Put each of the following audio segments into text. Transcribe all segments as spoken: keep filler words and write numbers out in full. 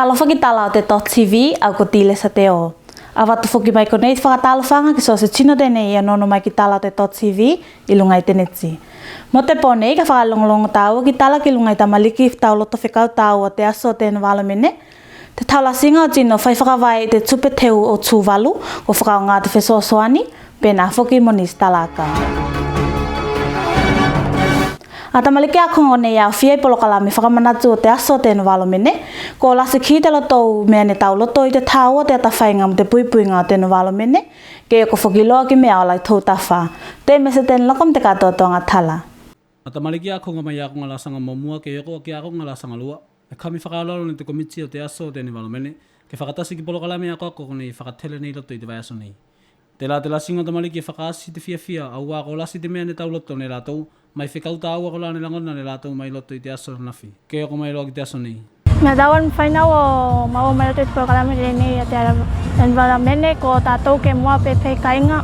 Talofa ki tala o te dot T V, au ko Tilesa Teo. Avatu foki mai konei te fakatalofaga ki so se tino tenei e onoono mai ki tala o te dot T V i luga i te neti. Mo te po nei ka fakalogologo taua ki tala ki luga i tamaliki tauloto fekau taua o te aso o te environment, te taulasiga o tino fai fakavae i te tupe teu o Tuvalu, ko fakaaoga te fesoasoani, penā foki mo nisi tala aka. A tamaliki akoga konei e aofia i polokalame fakamanatu o te aso o te environment, ko lasi ki te lotou mea ne tauloto i te taua o te atafaiga mo te puipuiga o te environment, ke oko foki loa ki meaola i tou tafa. Te mese tena loko mo te katoatoaga tala. A tamaliki akoga mai akoga lasaga muamua ke oko ki akoga lasaga lua, e kami fakaaloalo ne te komiti o te aso o te environment ke fakatasi ki polokalame akoako konei e fakatele nei loto i te vaiaso nei. Telā te lasiga o tamaliki e fakaasi te fiafia, auā ko lasi te mea ne tauloto ne latou mai fekau taua kolā ne lagona ne latou mai loto i te aso anafi ke oko mai loa ki te aso nei. Me taua ne fānau o maua mai loto i te polokalame tenei a te environment ko tatou ke moa pepe kaiga,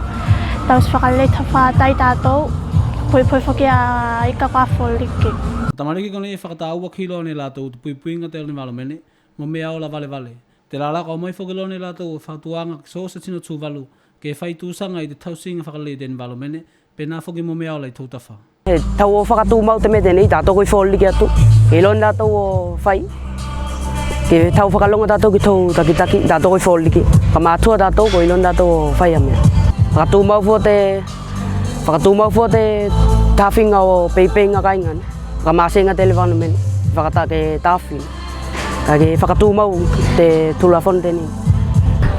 tausi fakalei tafatai tatou, puipui foki a ika ko foliki. Tamaliki konei e fakatāua ki loa ne latou te puipuiga o te environment mo meaola valevale. Telā la ko aumai foki loa ne latou o fatuaga ki so se tino Tuvalu ke fai tusaga i te tausiga fakalei o te environment, penā foki mo meaola i tou tafa. E tau o fakatumau te mea tenei, tatou koi foliki atu. Ke iloa ne tatou o fai, ke tau fakalogo tatou ki tou takitaki, tatou koi foliki. Ka matua tatou, koi iloa ne tatou o fai a mea. Fakatumau fua te, fakatumau fua te tafiga o peipeiga kaiga ne. Fakamasega te environment, fakata ke tafi. Kae ke fakatumau te tulafono tenei.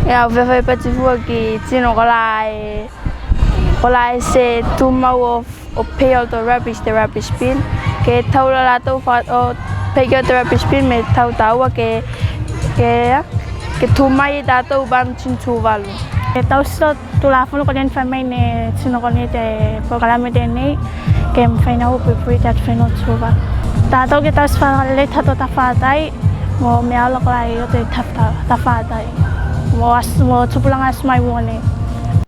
E au fefai pati fua ki tino kolā e, kolā e se tumau o, o pay out o rubbish, te rubbish bin. Ke tau la latou fa, o pay out te rubbish bin me tau taua ke, ke, ke tu mai tatou ban tin Tuvalu. E tau sito tulafono konei ne fai mai ne tino konei te polokalame tenei, ke mafai ne au o puipui te atufenua Tuvalu. Tatou ke tausi fakalei tatou tafatai mo meaola kolā i loto i tafa, tafatai. Mo as, mo tupulaga asu mai mua nei.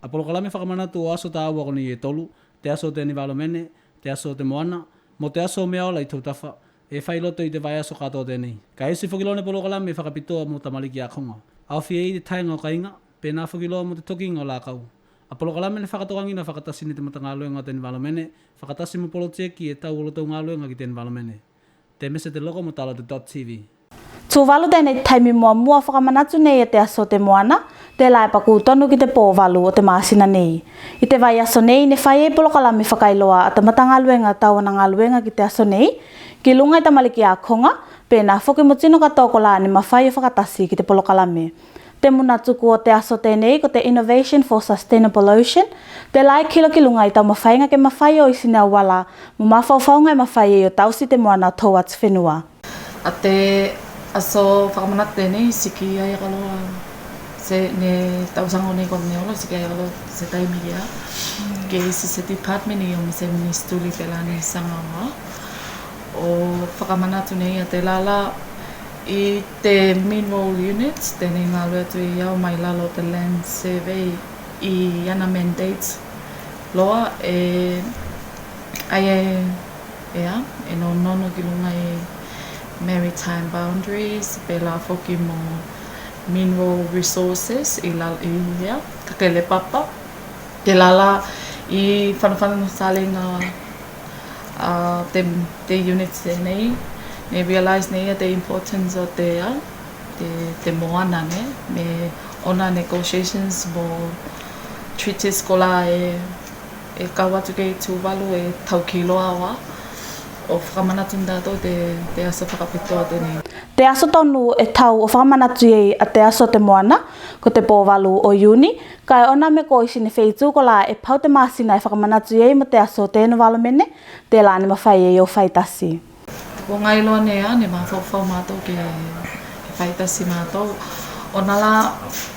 A polokalame fakamanatu o aso taua konei e tolu, te aso o te environment, te aso o te moana, mo te aso o meaola i tou tafa, e fai loto i te vaiaso katoa tenei. Kae isi foki loa ne polokalame fakapitoa mo tamaliki akoga. Aofia i te taega o kaiga, penā foki loa mo te tokiga o lakau. A polokalame ne fakatokagina fakatasi ne te matagaluega o te environment, fakatasi mo polotieki e tau olotou galuega ki te environment. Te mese te loko mo tala o te dot T V. Tuvalu tenei te taimi muamua o fakamanatu nei a te aso o te moana, telā e paku tonu ki te po valu o te masina nei. I te vaiaso nei ne fai ei polokalame fakailoa a te matagaluega tau ana galuega ki te aso nei, ki luga i tamaliki akoga, penā foki mo tino katoa kolā ne mafai o fakatasi ki te polokalame. Te muna tuku o te aso tenei ko te Innovation for Sustainable Ocean, telā e kilo ki luga i taumafaiga ke mafai o isi ne auala mo mafaufauga e mafai ei o tausi te moana o tou atufenua. A te aso fakamanatu tenei, siki ai aka loa se, ne tausaga nei ko ne olo, siki ai aka loa se taimi ia ke isi se department io me se minisituli pelā ne sagaoa o fakamanatu nei a telā la i te mineral units tenei galue atu i au mai lalo o te land survey i ana mandate loa e, ai e, ea, e nonono ki luga i maritime boundaries, pelā foki mo mineral resources i lalo i, ea, kakele papa. Telā la i fanafana salega a te, te unit tenei, ne realize nei a te importance o te, a, te, te moana ne, me ona negotiations mo treaties kolā e, e kau atu ki Tuvalu e tau ki loa o fakamanatu ne tatou te, te aso fakapitoa tenei. Te aso tonu e tau o fakamanatu ei a te aso o te moana, ko te po valu o Iuni, kae ona me ko isi ne feitu kolā e pau te masina e fakamanatu ei mo te aso o te environment, telā ne mafai ei o faitasi. Ko gai loa ne a, ne mafaufau matou ke, ke faitasi matou. Ona la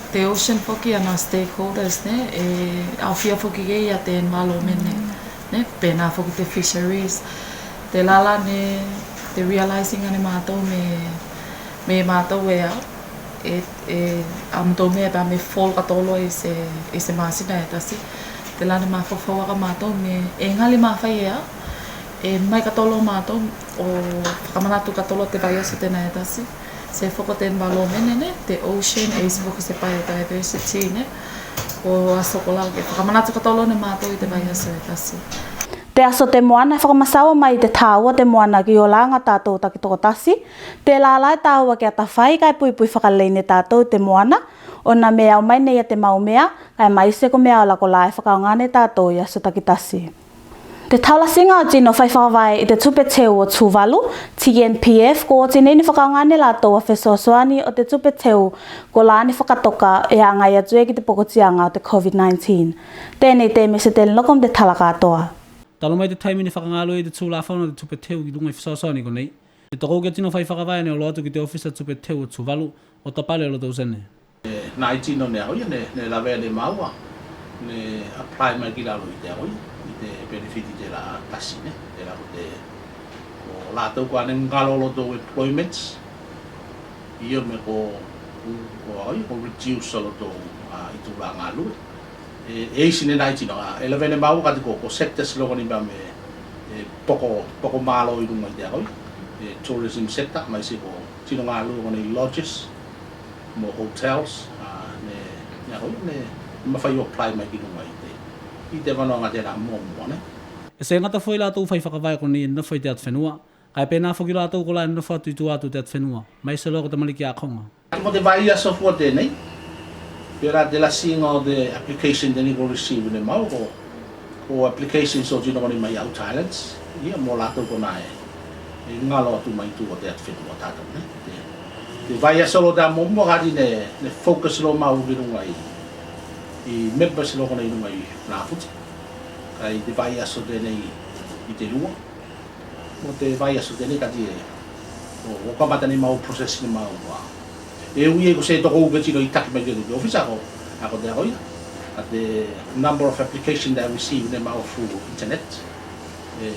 te ocean foki ana stakeholders ne, e aofia foki ei a te environment ne, ne, penā foki te fisheries. Telā la ne, te realizing a ne matou me, me matou e a, e, e, a matou mea e pā me fall katoa loa i se, i se masina e tasi. Telā ne mafaufau aka matou me, e gali mafai e a, e mai katoa loa matou, o fakamanatu katoa loa te vaiaso tenā e tasi. Se foki te environment ne, te ocean, e isi foki se biodiversity ne. Ko aso kolā ke fakamanatu katoa loa ne matou i te vaiaso e tasi. Te Aso te Moana e fakamasaua mai i te tāua te moana ki olaga tatou takitokotasi. Telā la e tāua ke atafai kae puipui fakalei ne tatou te moana, ona me aumai ne ia te mau mea, kae maise ko mea ola kolā e fakaaoga ne tatou i aso takitasi. Te taulasiga o tino fai fakavae i te Tupe Teu o Tuvalu, T N P F, ko oti nei ne fakaaoga ne latou a fesoasoani o te tupe teu kolā ne fakatoka e agai atu ei ki te pokotiaga o te COVID nineteen. Tenei te Mese Teniloko mo te tala katoa. Talu mai te taimi ne fakagalue ei te tulafono o te tupe teu ki luga i fesoasoani konei, e tokou ke tino fai fakavae ne olo atu ki te ofisa tupe teu o Tuvalu o tapale olotou sene. E, nai tino ne akoia ne, ne lavea ne maua ne apply mai ki lalo i te akoia, i te benefit i te la tasi ne, te la ko te, ko latou ko ane galo lotou employment, io me ko, ko akoia ko reduce lotou, a, itula galue. E, e isi ne nai tino, a, e lavea ne maua kati ko, ko sectors loa konei me, e, poko, poko malo i luga i te akoia, e, tourism sector, maise ko tino galue konei lodges mo hotels, a, ne, ne akoia ne mafai o apply mai ki luga i te, i te vanoaga telā muamua ne. E se gata foki latou fai fakavae konei e nofo i te atufenua, kae penā foki latou kolā e nofo atu i tua atu o te atufenua, maise loa ko tamaliki akoga. Mo te vaiaso fua tenei, pelā te lasiga o te application tenei ko receive ne maua ko, ko applications o tino konei mai outer islands, ia mo latou konā e, e galo atu mai tua o te atufenua tatou ne. Te, te vaiaso loa telā muamua kati ne, ne focus loa maua ki luga i, i members loa konei i luga i Funafuti. Kae i te vaiaso tenei i te lua. Mo te vaiaso tenei kati e, o, o kamata ne maua process ne maua. E ui ei ko se tokou ke tino i taki mai ki te office ako, ako te akoia. A te number of application that I received ne maua through internet. E,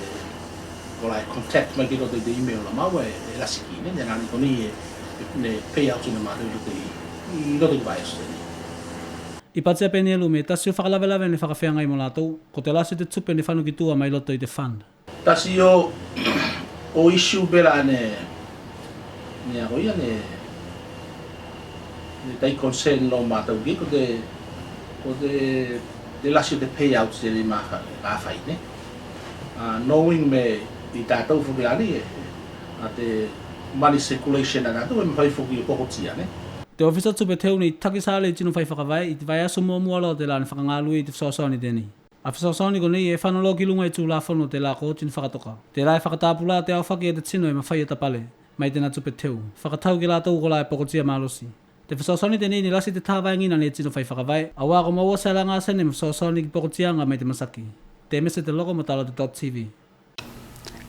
kolā e contact mai ki loto i te email la maua e, e lasi ki ne, ne nani konei e, e, ne pay out ne matou i loto i, i loto i vaiaso tenei. I patia penei e lua me tasi o fakalavelave ne fakafeagai mo latou, ko te lasi o te tupe ne fano ki tua mai loto i te fund. Tasi o, o issue pelā ne, ne akoia ne, ne tai concern loa matou ki, ko te, ko te, te lasi o te payout tenei ma ka, ka fai ne. A, knowing me i tatou foki la nei, e, a te money circulation a tatou, e mafai foki o pokotia ne. Te ofisa tupe teu nei Takisale i tino fai fakavae i te vaiaso muamua loa telā ne fakagalue i te fesoasoani tenei. A fesoasoani konei e fano loa ki luga i tulafono telā ko oti ne fakatoka. Telā e fakatapulā te aofaki a te tino e mafai o tapale mai tena tupe teu, fakatau ki latou kolā e pokotia malosi. Te fesoasoani tenei ne lasi te tavaegina ne tino fai fakavae, auā ko maua se alaga sene mo fesoasoani ki pokotiaga mai te masaki. Te Mese Teniloko mo tala o te dot T V.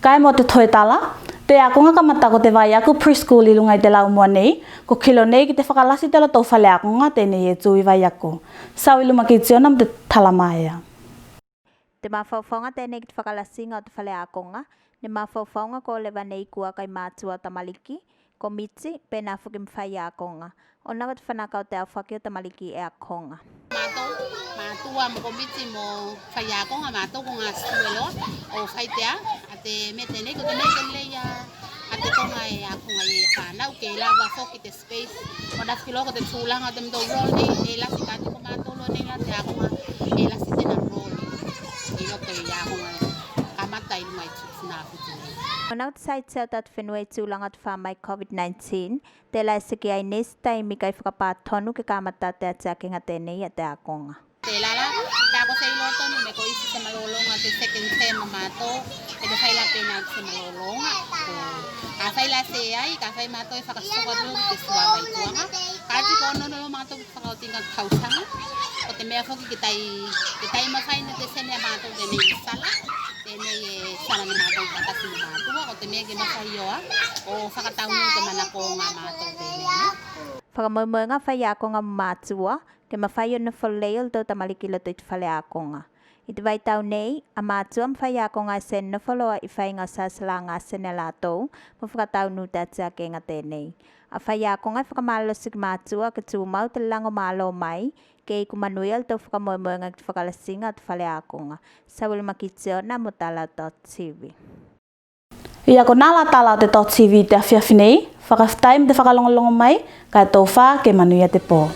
Kae mo te toe tala, te akoga kamata ko te vaiaku preschool i luga i te laumua nei, ko kilo nei ki te fakalasi te lotou faleakoga tenei e tu i vaiaku. Saui Lumakitiona mo te tala maea. Te mafaufauga tenei ki te fakalasiga o te faleakoga, ne mafaufauga ko leva nei kua kai matua tamaliki, komiti, penā foki mo faiakoga. Ona ko te fanaka o te aofaki o tamaliki e akoga. Matou, matua mo komiti mo faiakoga, matou ko gasue loa o fai te a, a te mea tenei, ko te mea tenei a, a te koga e akoga i a fanau, ke lava foki te space. Ona foki loa ko te tulaga o te motou role nei, e lasi kati ko matou loa nei la te akoga, e lasi tena role i loto i akoga e kamata i luga i Funafuti nei. Ona ko te saitia o te atufenua i tulaga o te fa mai COVID nineteen, telā e seki ai nei se taimi kai fakapatonu ke kamata te atiakega tenei a te akoga. Telā la, tā ko se iloa tonu me ko isi se malologa te second term a matou, e te fai la penā se malologa. Ko, kafai la seai, kafai matou e fakasoko atu ki te suavai tuaga. Kati ko onoono loa matou ki te fakaotiga tausaga. Ko te mea foki ke tai, ke tai mafai ne te sene a matou tenei sala. Tenei e sala ne matou fakatasi ne matou, ko te mea ke mafai o a, o fakataunu te manakoga a matou tenei. Fakamoemoega faiakoga mo matua, ke mafai o nofo lei olotou tamaliki i loto i te faleakoga. I te vaitau nei, a matua mo faiakoga e se nofo loa i faiga o sasalaga sene a latou mo fakataunu te atiakega tenei. A faiakoga e fakamalosi ki matua ke tumau te lagomalo mai, ke iku manuia olotou fakamoemoega ki te fakalasiga o te faleakoga. Saui Lumakitiona mo tala o dot T V. Ia konā la tala o te dot T V i te afiafi nei, Fakafetai mo te fakalogologo mai, ka tofa ke manuia te po.